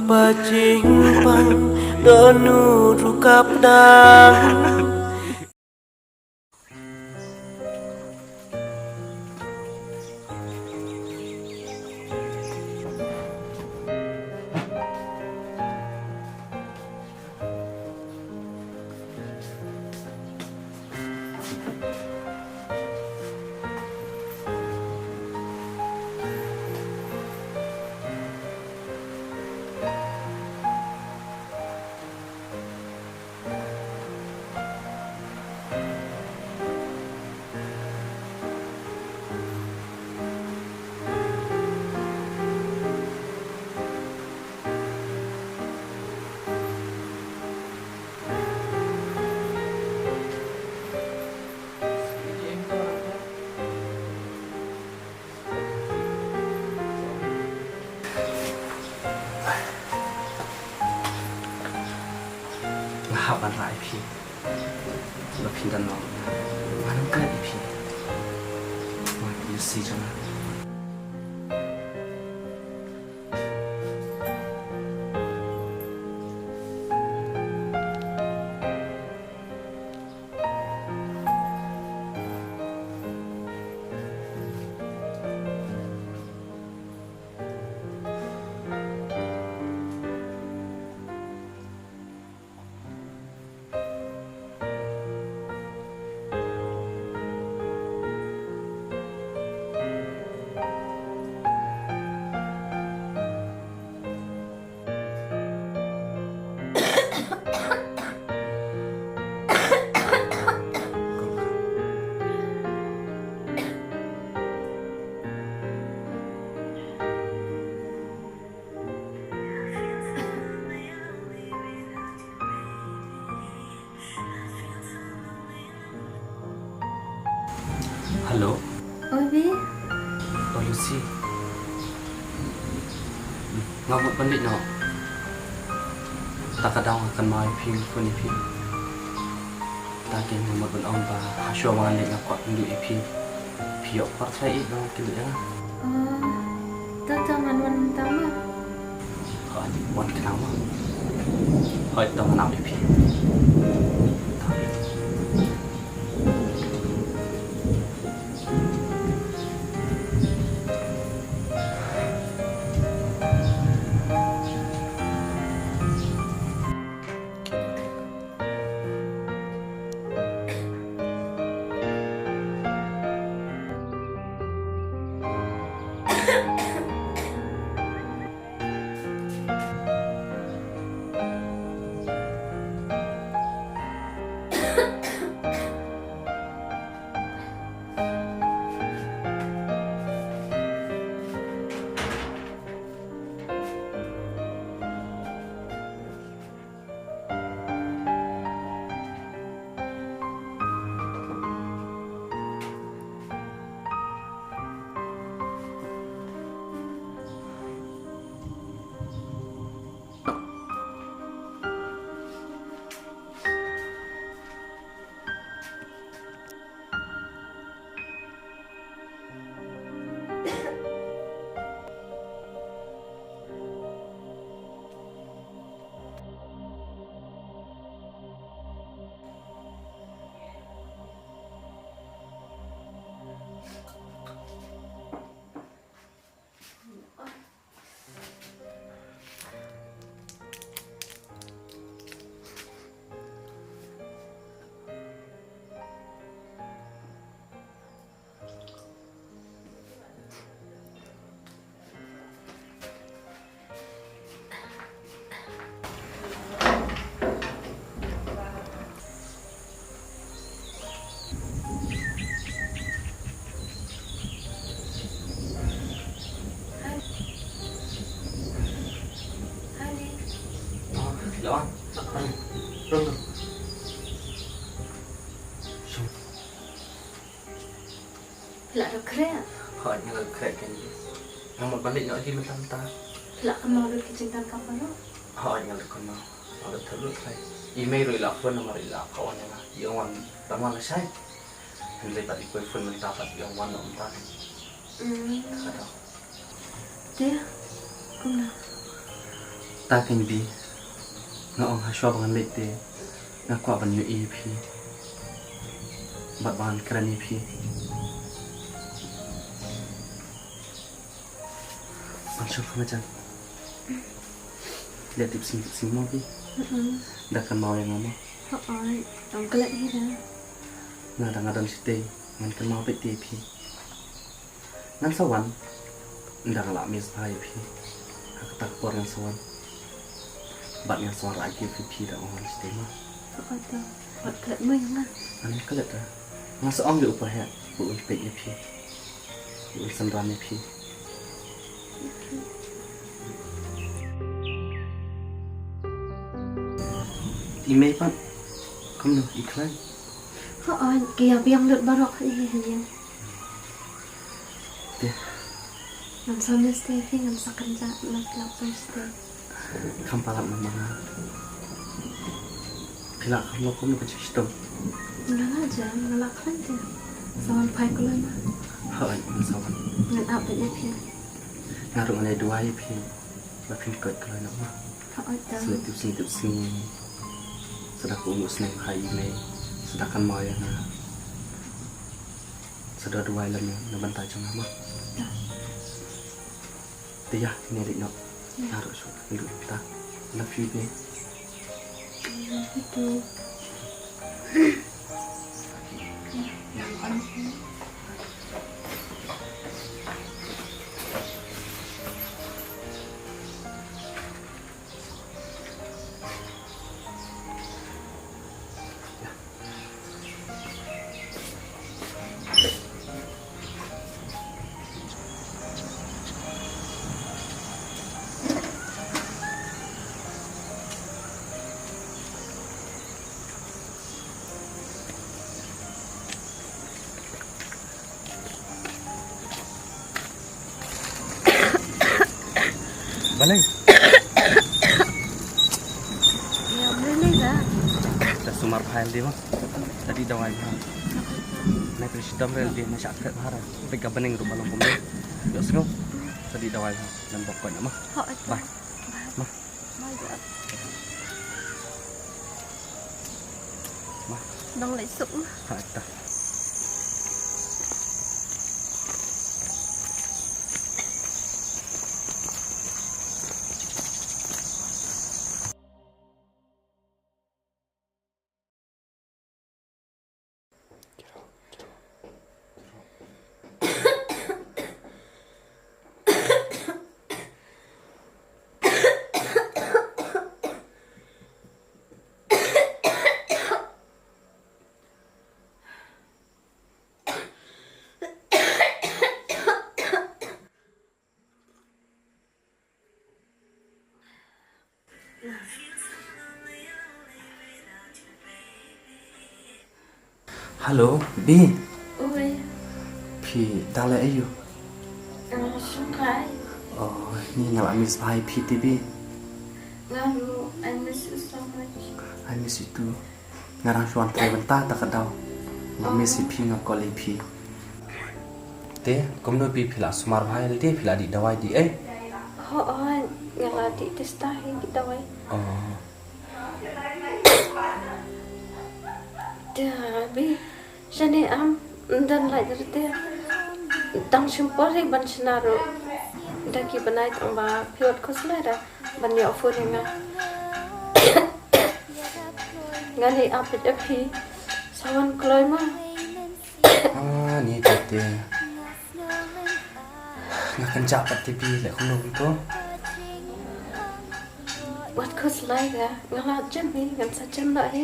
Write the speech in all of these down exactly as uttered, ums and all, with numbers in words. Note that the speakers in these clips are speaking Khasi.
Ba jingpang don u ruh kap dang. Nga hap ban rah ïa phi. Ba phin don noh. Nga nang klet ïa phi. Nga ïohi jong nga. Hello. Oi, Bi. Oh, Lucy. Nga mut ban leit noh. Ta ka daw nga kynmaw ïa phi, phone ïa phi. Ta ki nga mut ban ong ba ha shuwa ba ngan leit nga kwah kynduh ïa phi. Phi ïoh por trai ïa ba ngan kynduh ïa nga. Ah, to to ngan wan mynta ma. Hooid, wan kynduh ma. Hooid, to ngan ap ïa phi. Phi la dep khreh? Hooid, nga la dep khreh kein. Nga mut ban leit noh hi mynta mynta. Phi la kynmaw lut ki jingdonkam baroh? Hooid, nga la kynmaw. Nga la thad lut hi. I mei ruh i la phone namar i la ap ka wan ïa nga. I ong wan, ban wan lashai. Hynrei pat i koi phone mynta pat i ong wan noh mynta. Hmm. Ka dei. Te, kumno? Ta keiñ Bi, nga ong hashwa ba ngan leit te nga kwah ban ïohi ïa phi bad ban kren ïa phi. Ban shong ha majan. Leit tip sngi tip sngi mo Bi. Mm-mm. Da kynmaw ïa nga mo. Hooid, ym klet hi da. Nga da nga don shatei ngan kynmaw beit ïa phi. Ngan sa wan. Ynda nga la miss bha ïa phi. Ha kata ka por ngan sa wan. Bad ngan sa wanrah gift ïa phi da nga wan shatei mo. Hooid to. Wat klet mo ïa nga. Ngan klet da. Nga sa ong ïa u Paheh ba un peit ïa phi. Ba un synran ïa phi. I mei pat kumno, i khlaiñ? Hooid, ki ïa biang lut baroh hi hi hi. Te. Ngam sa miss te phi, ngam sa kynjah na phi la poi te. Kham palat namar nga. Phi la kham lok kumno ka jingshitom? Nga la jem, nga la khlaiñ te. Sa wan phai kloi ma. Hooid, nga sa wan. Ngan ap beit ïa phi. Nga ruh ngan ïa duwai ïa phi. Ba phin koit kloi noh ma. Hooid te. Sa leit tip sngi tip sngi. Sa da ka umsneng ha i mei. Sa da kynmaw ïa nga. Sa da duwai lem na bynta jong nga ma. Te ïa, ine leit noh. Ïa. Nga ruh shu lut ta. Love you, babe. Love you too. Balei? Ïa, balei da? Da sumar bha ïalade mo. Da dih dawai bha. Nai phi shitom re ïalade, nai shah khreh bha re. Peit ka bneng ruh ba long kumne. Ïohsngew. Da dih dawai bha. Ngan bok koit noh mo. Hooid. Bye. Bye. Mo. Dang leit suk ma. Ha, ta. Hello, Bi. Oi. Phi dang leh aiu? Nga shong kai. Oh, ni nga la miss bha ïa phi te Bi. Nga ruh, I miss you so much. I miss you too. Nga dang shu wan trei bynta ta ka daw. Nga miss ïa phi, nga call ïa phi. Te kumno Bi, phi la sumar bha ïalade, phi la dih dawai dih ei? Hooid, nga la dih te stah hi dih dawai. Oh. Te Bi, shane am, ym don lait rete. Dang shim por hi ban shna ruh. Da ki bnai tang ba phi wat khuslai da. Ban ïoh phone ïa nga. Ngan ïa ap ïa phi. Sa wan kloi ma. Ah, ni te te. Nga kynjah pat te Bi, leh kumno kumto. Wat khuslai da. Nga la jem hi, ngan sa jem noh hi.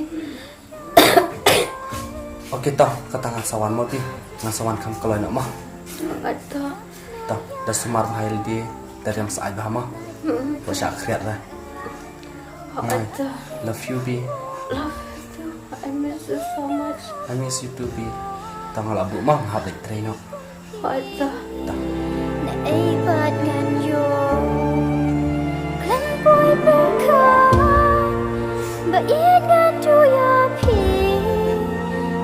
Ok to, kata ngan sa wan mo Bi. Ngan sa wan kham kloi noh mo. Hooid to. To, da sumar bha ïalade, da riam syaid bha mo. Hmm. Wat shah khriat re. Hooid to. Love you Bi. Love you too. I miss you so much. I miss you too Bi. To nga la buh mo, nga hap leit trei noh. Hooid to. To. Naei pat ngan ïoh khlem poi pyrkhat ba ïeit ngan duh ïa phi.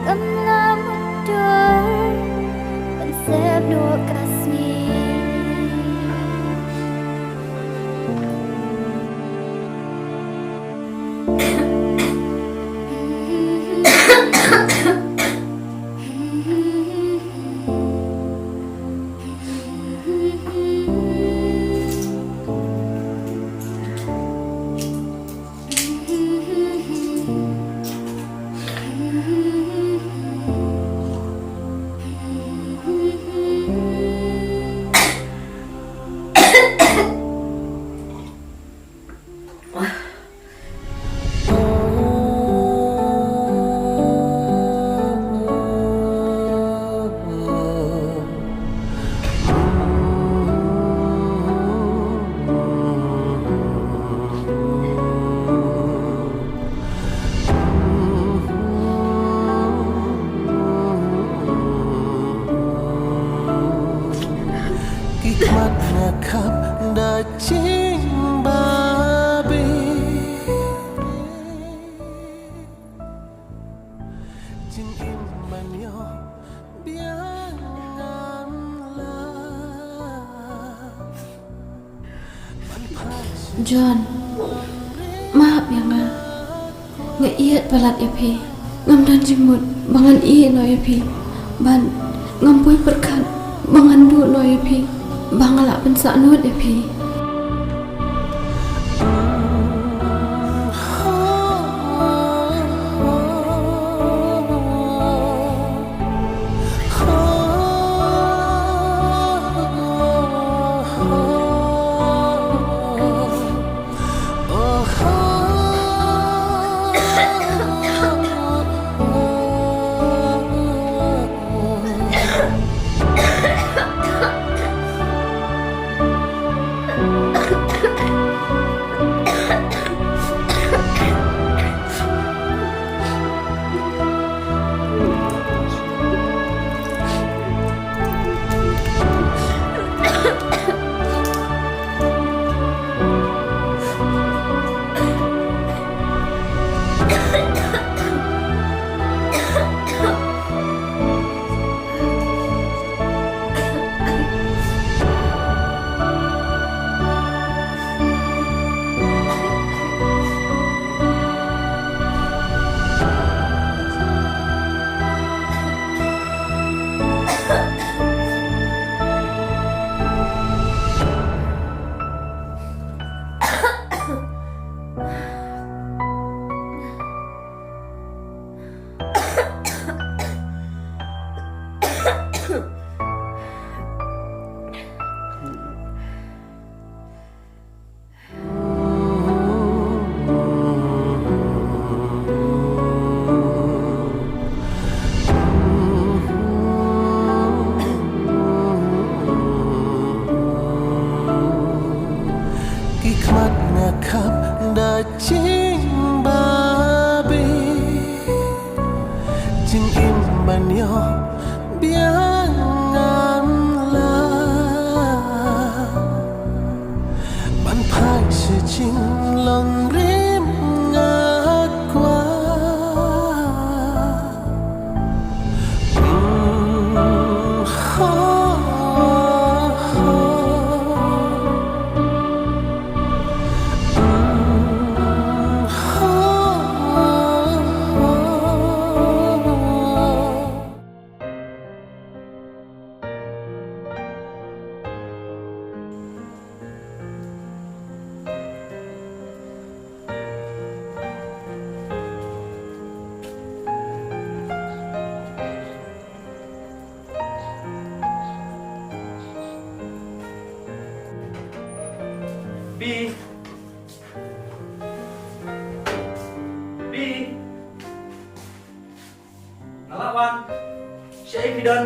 Kam lah mutdur ban sep noh ka sngi. John, map ïa nga. Nga ïeit palat ïa phi. Ngam don jingmut ba ngan ïehnoh ïa phi. Ban ngam poi pyrkhat ba ngan duh noh ïa phi, ba nga lah pynsah nud ïa phi. Ki khmat nga khap da jingbabe, jingim ban ïoh biang ngan lah. Ban phai sha jinglong rim nga kwah. Mm, ha, ha. Mm, ha, ha. Pi. Pi. Nga la wan. Shaei phi don?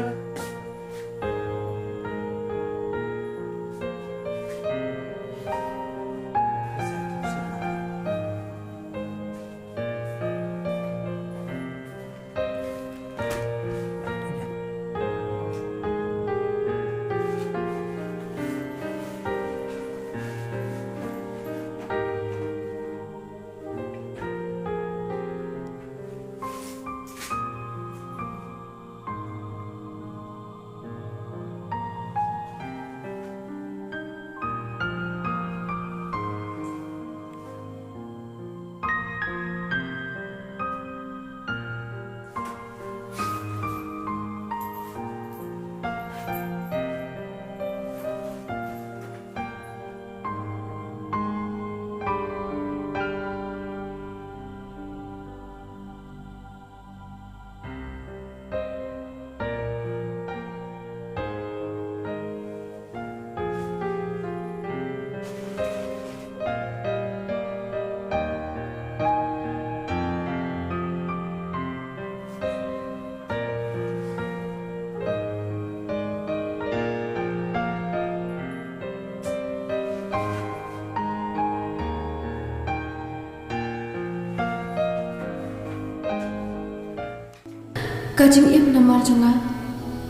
Ka jingim namar jong nga,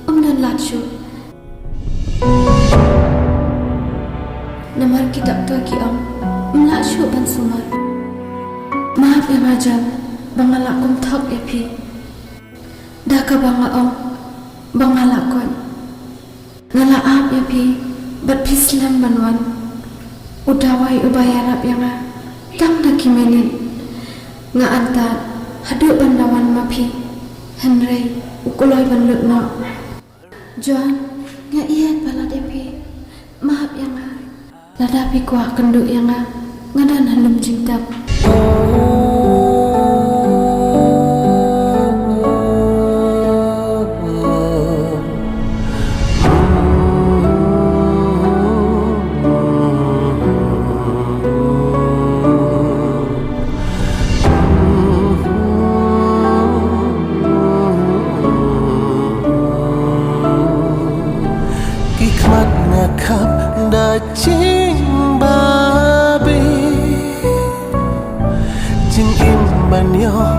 ym don lad shuh. Namar ki doktor ki ong, ym lah shuh ban sumar. Map ïa nga John, ba nga la kumtok ïa phi. Da kaba nga ong, ba nga la koit. Nga la ap ïa phi, bad phi slem ban wan. U dawai uba ïarap ïa nga tang da ki minit. Nga antad haduh ban da wan ma phi, hynrei u kloi ban lut noh. John, nga ïeit palat ïa phi. Map ïa nga. Lada phi kwah kynduh ïa nga, nga don ha lum jingtep. Ki khmat nga khap da jingbabe, jingim ban ïoh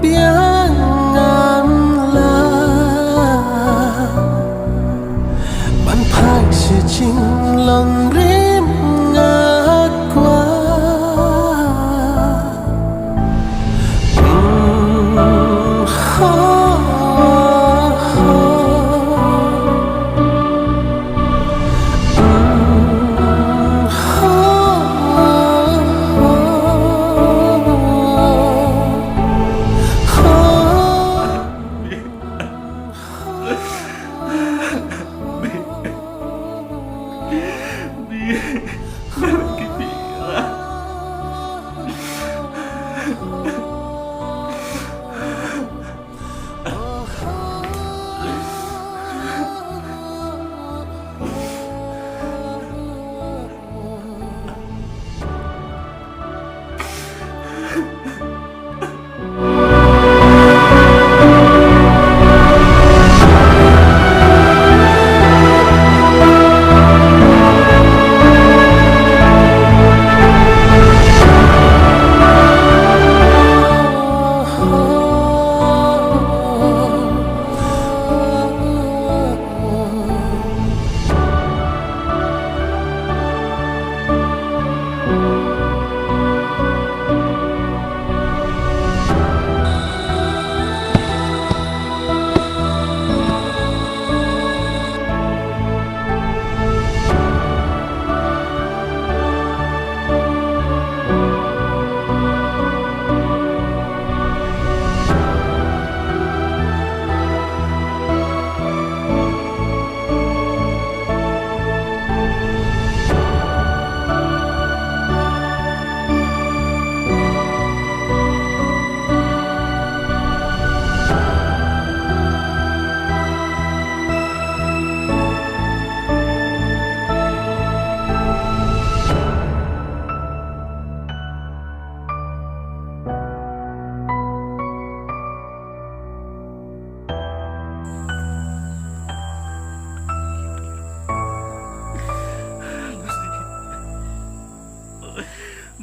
biang ngan lah. Ban phai sha jinglong rim nga kwah.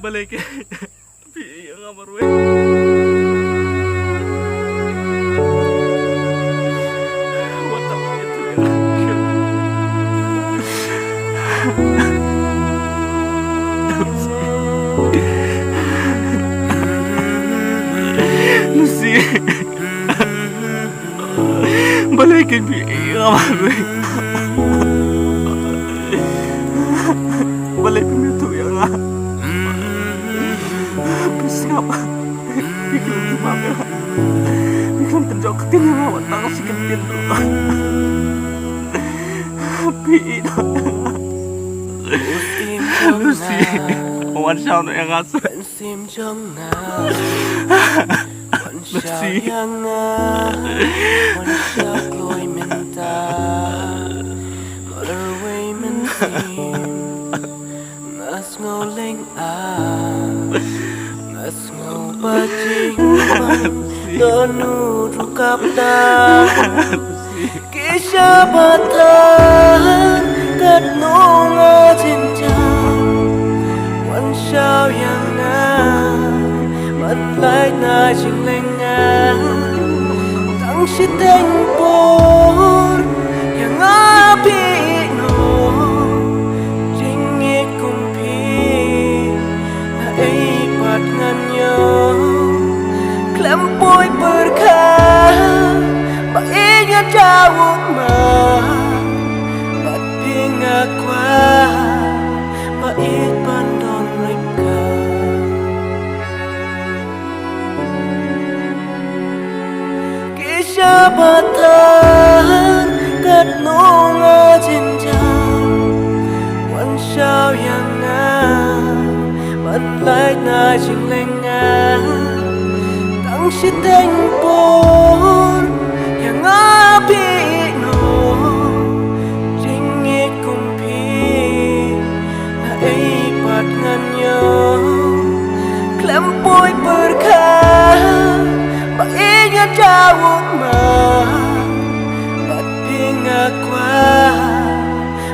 Balei ke? Phi ïa nga marwei. Wat tang ïa tu ïa. Lucy. Balei kin phi ïa nga marwei? Balei phim ïathuh ïa nga? Phi sngap. Phi khlem jubab ïa nga. Phi khlem pynjot ktien ïa nga wat tang shi kyntien. Phi ïeit. Lucy. Wan shaw noh ïa nga seh. Sim jong nga, wan shaw ïa nga, wan shaw kloi mynta. Marwei mynsiem, nga sngew lyngngoh, nga sngew ba jingmang, don u ruh kap da. Ki shah bthan katno nga jynjar, wan shaw ïa nga, man lait na jinglyngngoh. Tang shiteng por ïa nga phi ïeh noh, jingïeit kum phi. Haei pat ngan ïoh khlem poi pyrkhat ba ïeit nga jaw ma, bad phi nga kwah ba ïeit ba Pathan katno nga jynjar, wan shaw ïa nga ban lait na jinglyngngoh. Tang shiteng por ïa nga phi noh, jingngeit kum phi na ei pat ngan ïoh. Khlem poi pyrkhat ba ïeit nga jaw ma, bad phi nga kwah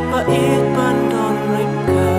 ba ïeit ban don ryngkat.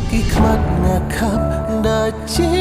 Ki khmat nga khap da chi